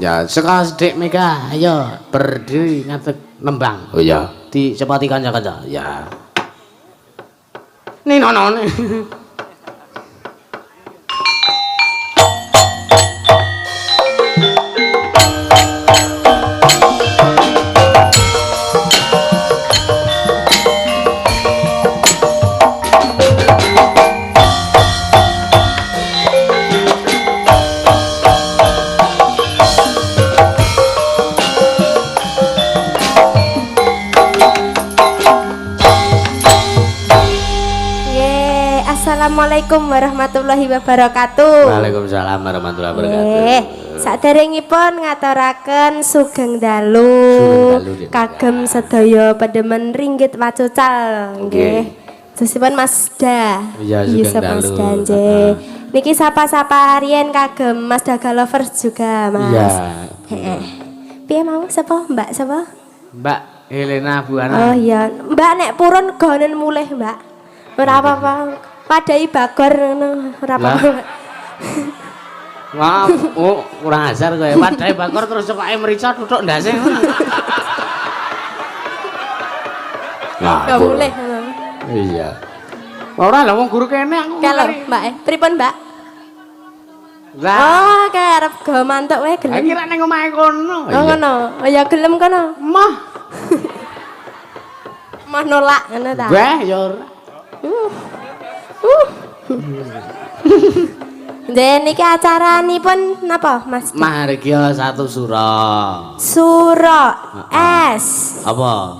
Ya, saka Dik Mega, ayo berdiri ngadeg nembang. Oh iya, dicepati kanca-kanca. Ya. Nih nono. Assalamualaikum warahmatullahi wabarakatuh. Waalaikumsalam warahmatullahi wabarakatuh. Saderengipun ngaturaken sugeng dalu kagem sedaya pedemen ringgit wacucal nggih. Sesipun Mas Da. Iya, sugeng dalu. Mas Da nggih. Niki sapa-sapa riyen kagem Mas Daga Lovers juga, Mas. Iya. Heeh. Piye mau sapa Mbak sapa? Mbak Helena Buana. Oh iya, Mbak nek purun gonen mulih, Mbak. Ora apa-apa. Padai bagor ngono, ora apa-apa. Wah, oh, kurang ajar kowe. Padai bagor terus cepake merica tuthuk ndase ngono. Nah, gak mulih ngono. Iya. Ora lah wong guru kene aku. Kalau Mbak, pripun, Mbak? Lah, oh, kae arep go mantuk wae gelem. Lah kira ning omahe kono. Oh ngono. Oh ya gelem kono. Mah. Mah nolak ngono ta. Wah, ya ora. Nggih niki acaranipun napa Mas? Mahargya satu sura. Sura S. Apa?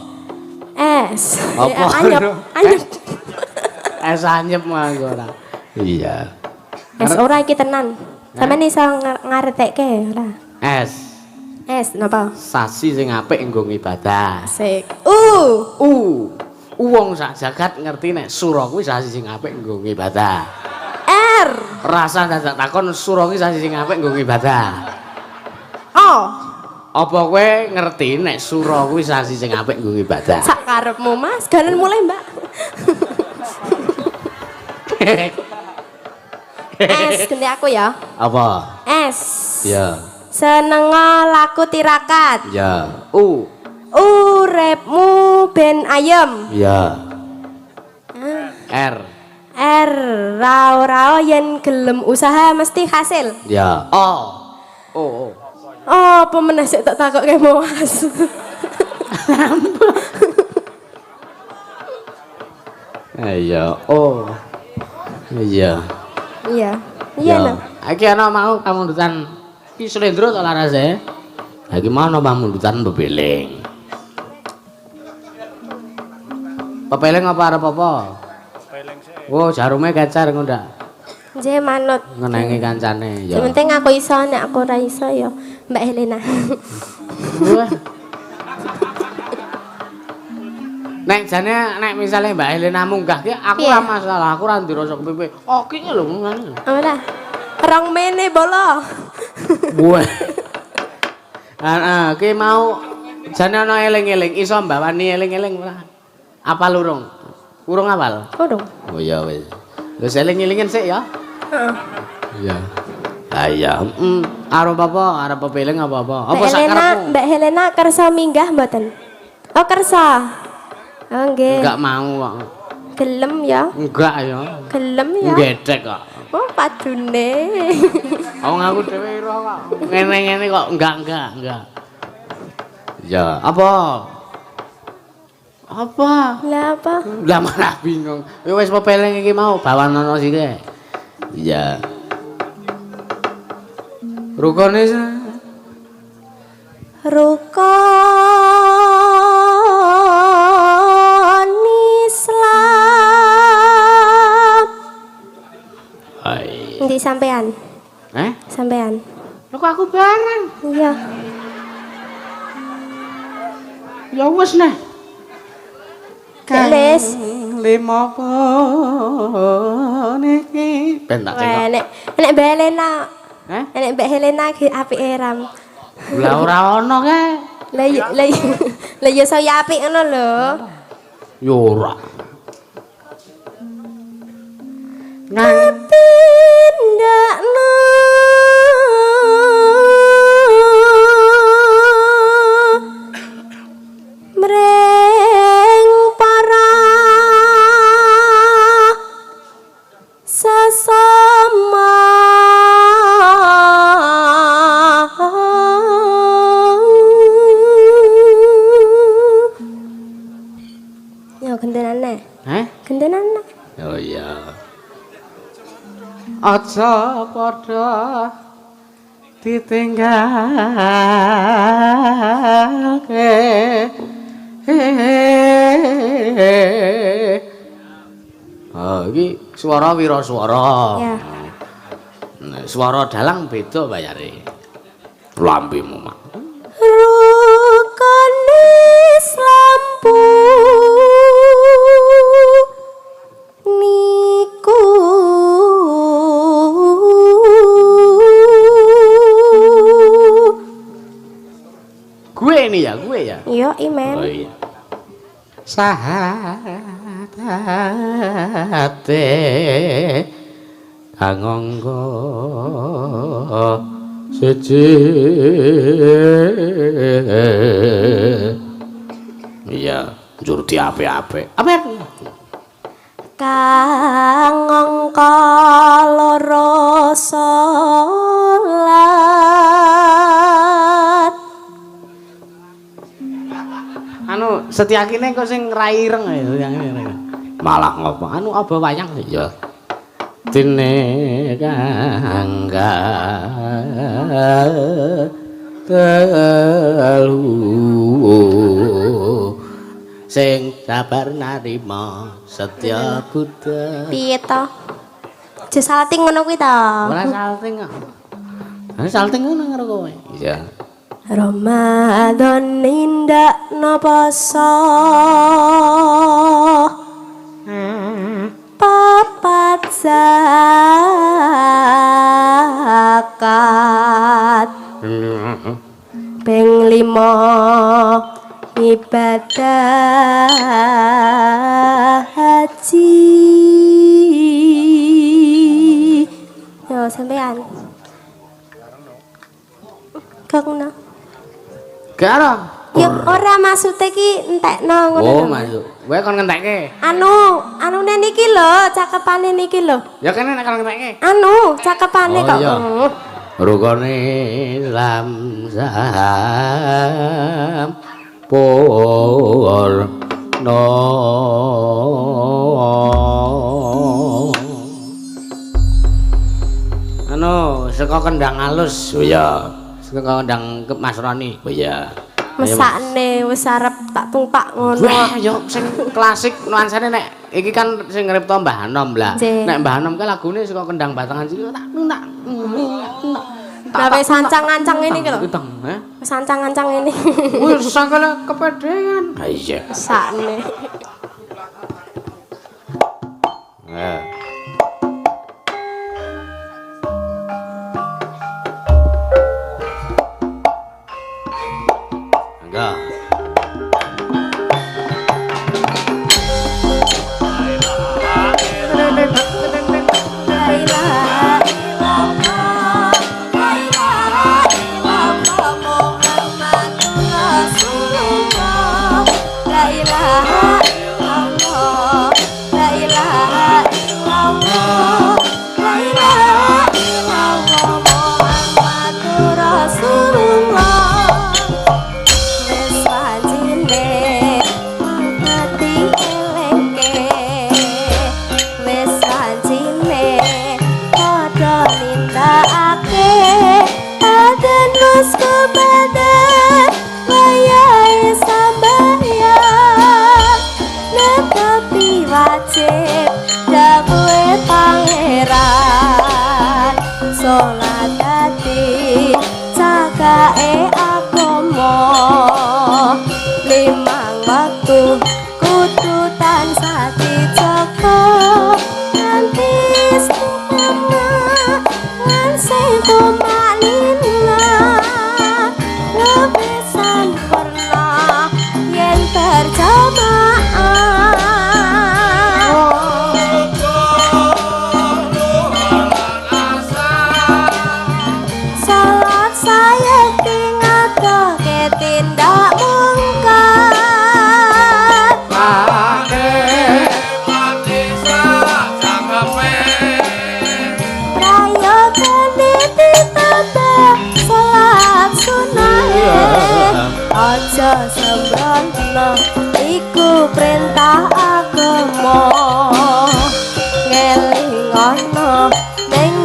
S. Apa? Anyep, anyep. S anyep mangko ora. Iya. S ora iki tenan. Sampeyan iso ngartekke ora? S. S napa? Sasi sing apik nggo ngibadah. Asik. U. U. Wong sak jagat ngerti nek sura kuwi sasi sing apik nggo ngibadah. R. Rasa dadak takon sura kuwi sasi sing apik nggo ngibadah. O. Apa kowe ngerti nek sura kuwi sasi sing apik nggo ngibadah? Sak karepmu Mas, ganen mulai Mbak. S ganti aku ya. Apa? S. Ya. Senengo laku tirakat. Ya. U. Uripmu ben ayem. Ya. R. R. Rao-rao yen gelem usaha mesti hasil. Ya. O. O. O. Oh, apa meneh sik tak takokke Mas. Iya, O. Iya. Iya. Iya lho. Iki ana mau pamundutan iki slendro to larase. Iki mau ana pamundutan bebeling. Pepeling apa arep apa? Pepeling sik. Oh, jarume kecer ngono ndak? Nggih, manut. Ngenengi kancane ya. Sing penting aku iso, nek aku ora iso ya Mbak Helena. Wah. Nek jane nek misale Mbak Helena munggah ki aku ora masalah, aku ora ndirasa kepiye. Oh, ki lho ngono. Ora. Rong mene bolo. Wah. Heeh, ki mau jane ana eling-eling, iso mbawani eling-eling ora? Apal urung? Urung apal? Urung. Oh iya wis. Wis eling-elingen sik ya. Heeh. Iya. Ha iya, heeh. Arep apa? Arep pepeling apa-apa? Apa sak karepmu? Mbak Helena kersa minggah mboten? Oh, kersa. Oh nggih. Enggak mau kok. Gelem ya? Enggak ya. Gelem ya? Ngedek kok. Oh, padune. Wong aku dhewe ira kok. Ngene-ngene kok enggak. Ya, apa? Apa? Lah apa? Lah malah bingung. Ya wis pepeling iki mau bawan ana sike. Iya. Rukune rukun Islam. Hai. Endi sampean? Eh? Sampean. Lho kok aku bareng? Iya. Ya wis neh. Les lima niki. Ben tak cengok. Nek nek Mbak Helena. Eh? Nek Mbak Helena ki apike ram. Lah ora ana kae. Lah lah ya saya apik ngono lho. Ya ora. Tindakno Aja padha ditinggalke. Oh, iki swara wiraswara. Ya. Swara dalang beda bayare. Lambemu mak. Rukun Islam niku gue ini ya, gue ya. Iya, imen. Oh iya. Sahadate kang angka siji. Iya, njur diape-ape. Apa? Kang angka loro salat. Anu Setyakine kok sing ra ireng ya. Malah ngopo? Anu apa wayang ya. Dene kang telu sing sabar narima setya Buddha. Piye to? Aja salting ngono kuwi to. Ora salting kok. Ha salting ngono karo kowe. Iya. Ramadan nindakno poso papat zakat ping 5 ibadah haji. Yo sampean kok ngono? Gak. Ya ora maksude ki entekno ngono. Oh, maksud. Kowe kon ngentekke. Anu, anune niki lho, cakepane niki lho. Ya kene nek kon ngentekke. Anu, cakepane kok. Oh, rukune Islam sampurna. Anu, saka kendang alus. Oh iya. Saka kendang Mas Roni. Oh iya. Mesakne wis arep tak tumpak ngono. Wah, yo sing klasik nuansane nek iki kan sing ngripta Mbah Anom lah. Nek Mbah Anom ki lagune saka kendang batangan cilik tak tak. Lah wis ancang-ancang ngene iki lho. Wis ancang-ancang ngene. Wis sangkale kepedean. Ha iya. Mesakne. Nah. Enggak. La ilaha illallah, la ilaha illallah Muhammadur Rasulullah. La ilaha illallah, la ilaha illallah, la ilaha illallah Muhammadur Rasulullah. Wis wancine mati eleke, wis wancine padha nindakake aden wis kepada wayahe sambayang netepi wajib dawuhe pangeran salat dadi cakake agama limang waktu kudu tansah dijaga nganti istiqomah lan sing tumanina lebih sampurna yen berjamaah. Salat sayekti ngadohke tindak mungkar. Prayogane ditambah salat sunahe aja sembrono iku perintah agama ngelingono ning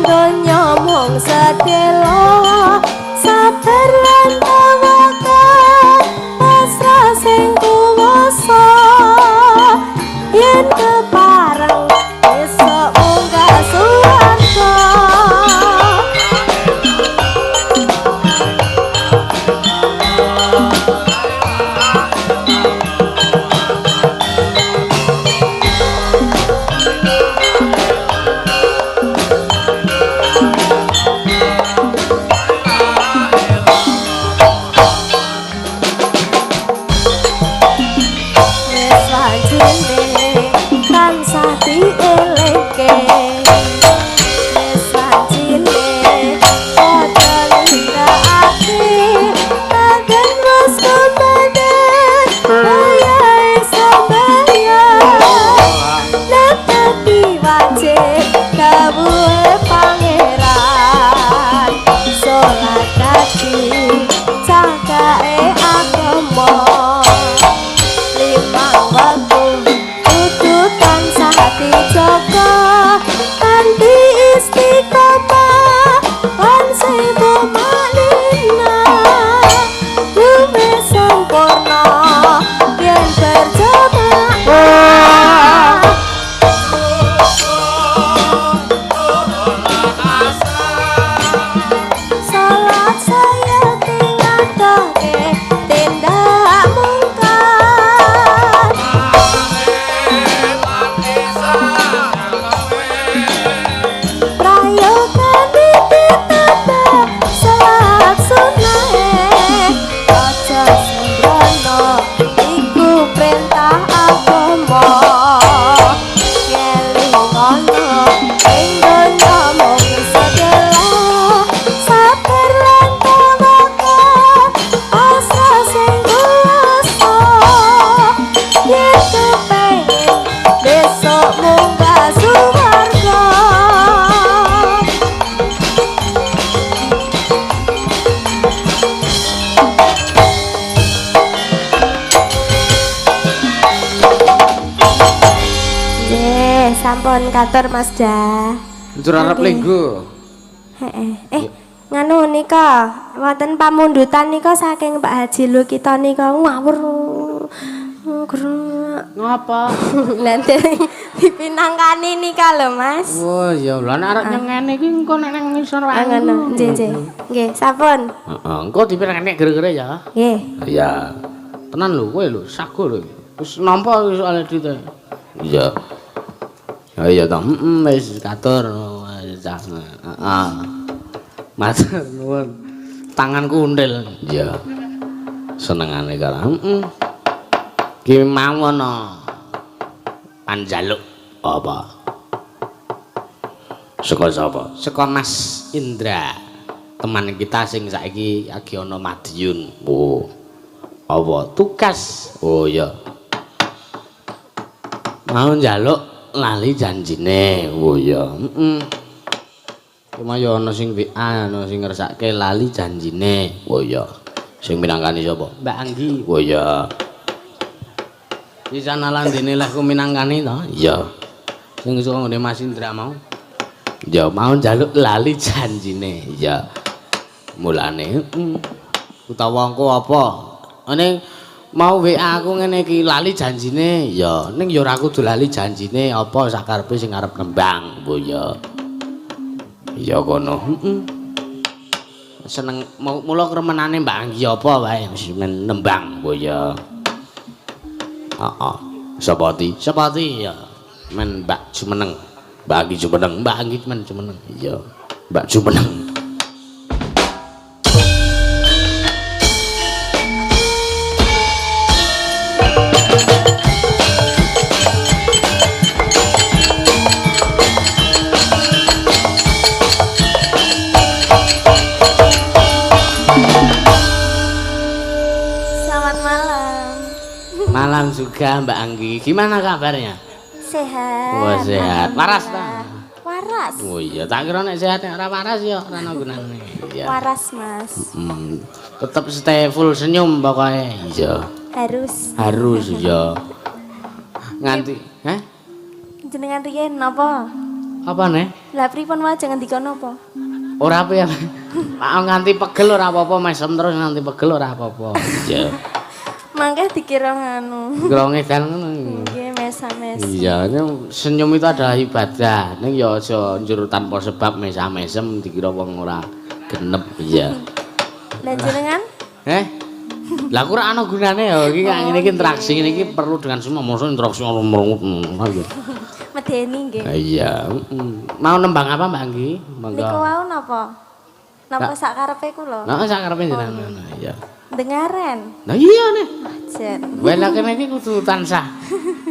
Yen kepareng besok munggah suwarga. Wis wancine tansah dielingke. Wis wancine padha nindakake agen wis komandan wayahe sembahyang. Netepi wajib dawuhe pangeran. Salat dadi cagake agama. Limang wektu kudu tansah dijaga kanthi istiqomah lan sewu maknina. Luwih sempurna yen berjamaah. Salat saya tingatoke tindak mungkar. Prayogane ditambah salat sunahe. Aja sembrono iku perintah agama. Ngelingono ing donya mung sedela. Sabar lan tawakal pasrah sing kuwasa. Yen kepengin besok munggah suwarga. Nggih, sampun katur Mas Da. Njur arep Oke. linggo. Heeh. Nganu nika wonten pamundutan nika saking Pak Haji Lukita nika ngawur. Ngapa? Nanti dipinangkani nika lho Mas. Oh iya, lha nek arep nyengene iki engko nek nang ngisor Ah ngono. Nggih, nggih. Nggih, sampun. Heeh, engko dipinangkani gara-gara ya. Nggih. Iya. Tenan lho kowe lho, sago lho. Wis nampa iki soalé duite. Iya. Ya iya to. Heeh, wis katur. Heeh. Matur nuwun. Tanganku until. Iya. Senengane karo. Heeh. Ki mau ana panjaluk apa? Saka sapa? Saka Mas Indra. Teman kita sing saiki lagi ana Madiun. Oh. Apa? Tugas. Oh iya. Mau njaluk lali janjine. Oh iya. Heeh. Cuma ya ana sing WA, ana sing ngersake lali janjine. Oh iya. Sing minangkani sapa? Mbak Anggi. Oh iya. Di sana landene leh ku minangkani to? Iya. Sing saka nggone Mas Indra mau. Ya mau njaluk lali janjine. Iya. Mulane utawa engko apa? Ning mau WA aku ngene iki lali janjine. Ya, ning ya ora kudu lali janjine apa sakarepe sing arep nembang. Oh iya. Ya kono. Heeh. Seneng mula kremenane Mbak Anggi apa wae wis nembang. Oh iya. Heeh. Sepati? Sepati ya. Men Mbak Jumeneng. Mbak Anggi Jumeneng, Mbak Anggi men Jumeneng. Iya. Mbak Jumeneng. Selamat malam. Malam juga Mbak Anggi. Gimana kabarnya? Sehat. Wah, sehat. Waras ta? Waras. Oh iya, tak kira nek sehat nek ora waras ya ora ana gunane. Iya. Waras, Mas. Tetep stay full senyum pokoknya. Iya. Harus. Harus iya. Nganti, heh? Jenengan riyen napa? Apa nih? Lah pripun wae jangan dikon napa? Ora apa ya. Pak nganti pegel ora apa-apa, mesem terus nganti pegel ora apa-apa. Iya. Mangke dikira nganu. Kira ngedan ngono. Nggih, mesem. Mesam-mesem. Iya, senyum itu adalah ibadah. Ning ya aja njur tanpa sebab mesam-mesem dikira wong ora genep. Iya. Lah jenengan? Lah aku ora ana gunane ya iki kaya ngene iki interaksi ngene iki perlu dengan semua mosok interaksi ngono merengut. Medeni nggih. Iya, Mau nembang apa Mbak Anggi? Monggo. Niku wau napa? Napa sak karepe kula? Heeh, sak karepe jenengan. Iya. Dengaren. Lah iya nih. Jen. Lah kene iki kudu tansah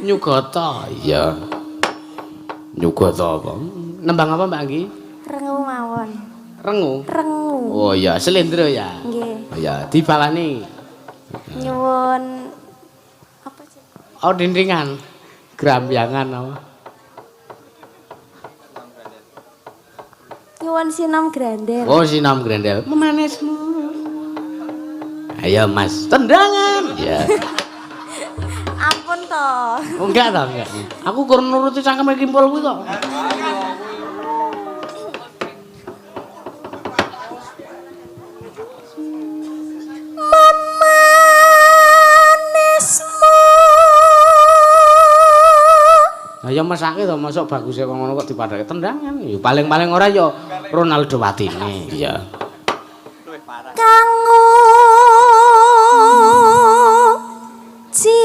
nyugata. Iya. Nyugata apa? Nembang apa Mbak Anggi? Rengu mawon. Rengu? Rengu. Oh iya, selendro ya. Nggih. Oh iya, dibalani. Nyuwun apa sih? Oh, dindingan. Grambyangan apa? Nyuwun sinom grandel. Oh, sinom grandel. Memanismu. Ayo Mas, tendangan. Ya. Ampun toh. Oh, enggak toh, enggak. Aku kur nuruti cangkeme kimpul kuwi kok. Memanismu. Lah ya mesake to, mosok baguse kok ngono kok dipadhake tendangan. Ya paling-paling ora ya Ronaldo watine. Iya. Kanggo jiwat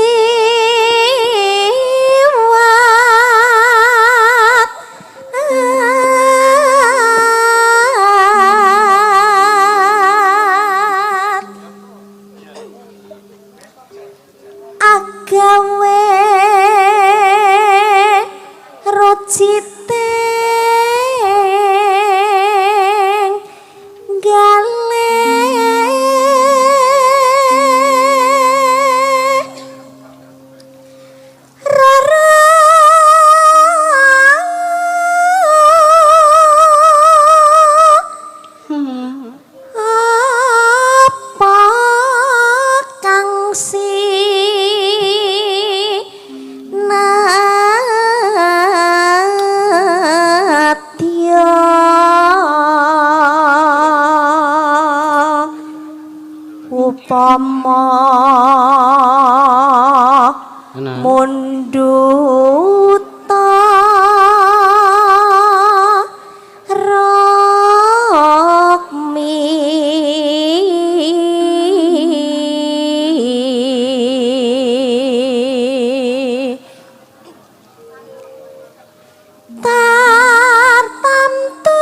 agawe rocite upama munduta rokmi tartamtu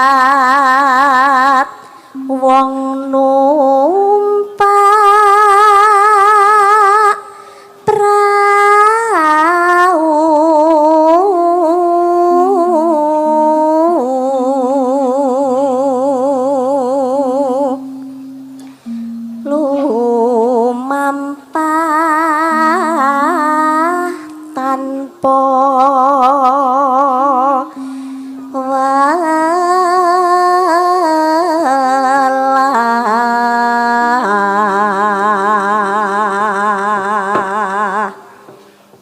ibarat wong numpak prau lumampah tanpa walah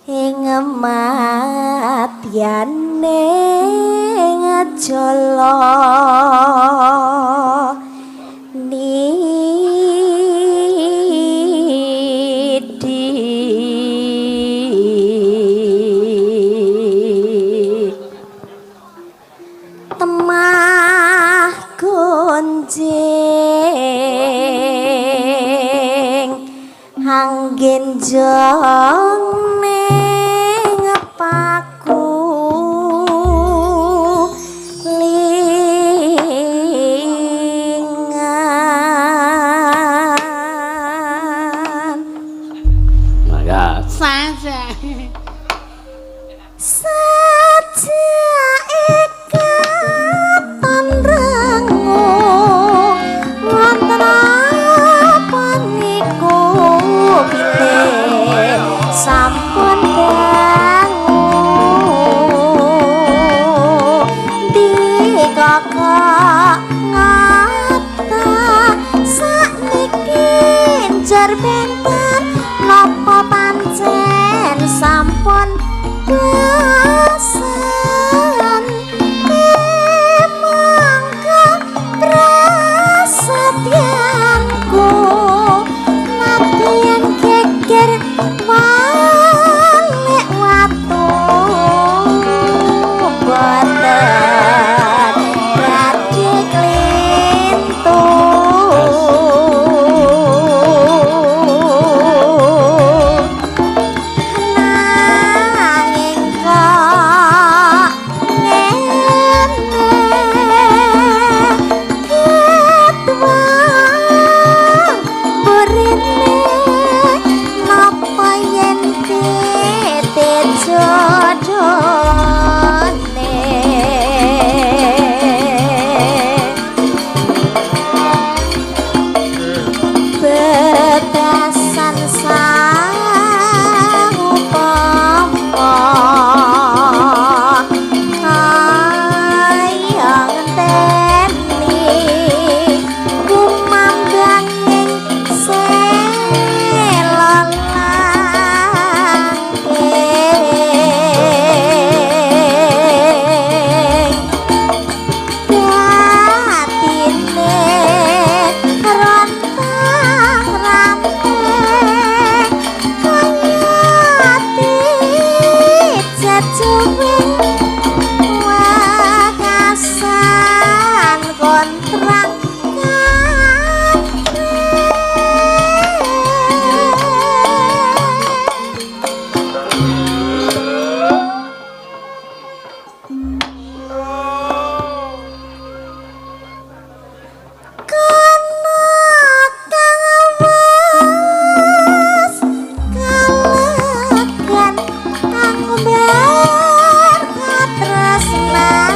ing madyane ngejala nidi temah gonjing anggen jong ning paku lingan. Mangga saja saja ikaton rengu wonten apa niku bilih sampun dangu dikakak Bebasan mangka prasetyanku nadyan geger walik watu boten badhe klintu. Nanging kok ngene ketwang burine napa yen tete jodone bebasan saupama kaya ngenteni kumandanging sela langking batine rontang ranting kaya jejuwing wekasan kontrang kono kang wis kalegan kang bar katresnan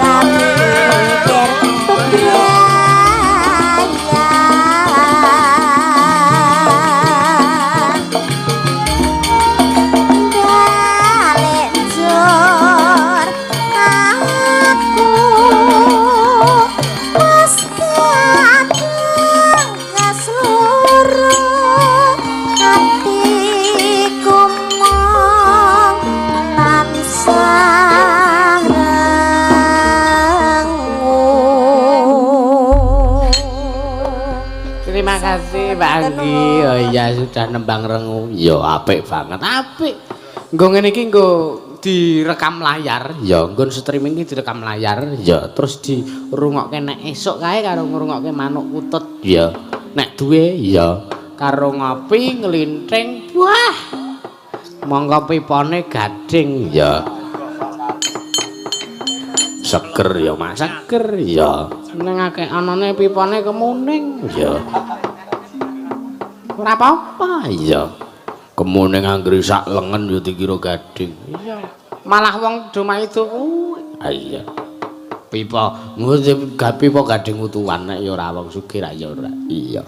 ra mikir bebrayan balik jor aku wis kadung kasluru atiku mung tansah rengu. Terima kasih Mbak Anggi. Oh iya sudah nembang rengu. Ya apik banget. Apik. Nggo ngene iki nggo direkam layar. Ya nggon streaming iki direkam layar. Ya terus dirungokke nek esuk kae karo ngrungokke manuk kutut. Ya nek duwe ya karo ngopi nglinting. Wah. Monggo pipone gading ya. Seger ya Mas, seger ya. Ning akeh anane pipone kemuning ya. Ora apa-apa ya. Kemuning anggere sak lengen ya dikira gading. Iya. Malah wong do maido kuwi. Ha iya. Pipa, pipa gading utuhan nek ya ora wong sugih ra ya ora. Iya.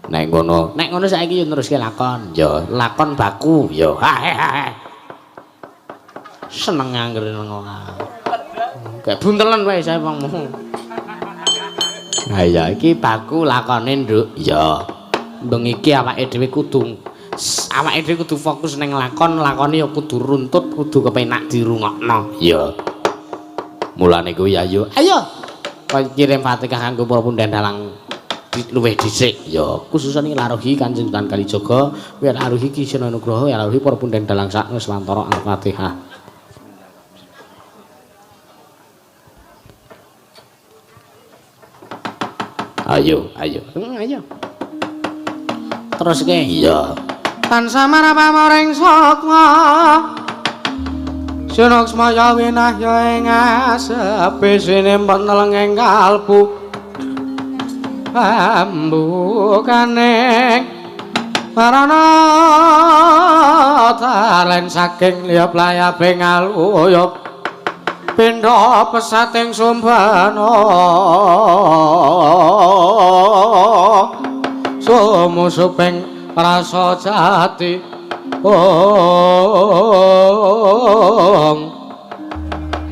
Nek ngono saiki yo neruske lakon. Ya, lakon baku ya. Ha ha ha. Seneng anggere ngono. Kayak buntelen wae saya wongmu. Ha iya iki baku lakone, Nduk. Ya. Bengi iki awake dhewe kudu fokus ning lakon, lakone ya kudu runtut, kudu kepenak dirungokno. Ya. Mulane kuwi ayo. Ayo. Kirim Fatihah kanggo para pundhen dalang luwih dhisik. Ya, khususane laruhi Kanjeng Sunan Kalijaga, laruhi Ki Seno Nugroho, laruhi para pundhen dalang sak Nuswantara. Al-Fatihah. Ayo, ayo. Ayo. Terus ke? Iya. Tansah marapa maring saka Sunuksmaya winahya ing asepe sinimpen lenging kalbu pambukane marana talen saking liyap layape ngaluyup pindha pesating sumbana sumusuping rasa jati ong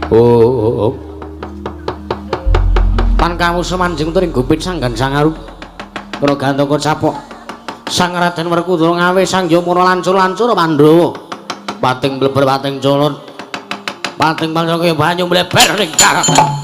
ong tan kawusa manjing turing gupit sanggan sangarup para gantaka capok Sang Raden Werkudara ngawe Sang Yamuna lancur-lancur Pandhawa. Pating bleber pating culun. Pating pancake banyu mleber ning darat.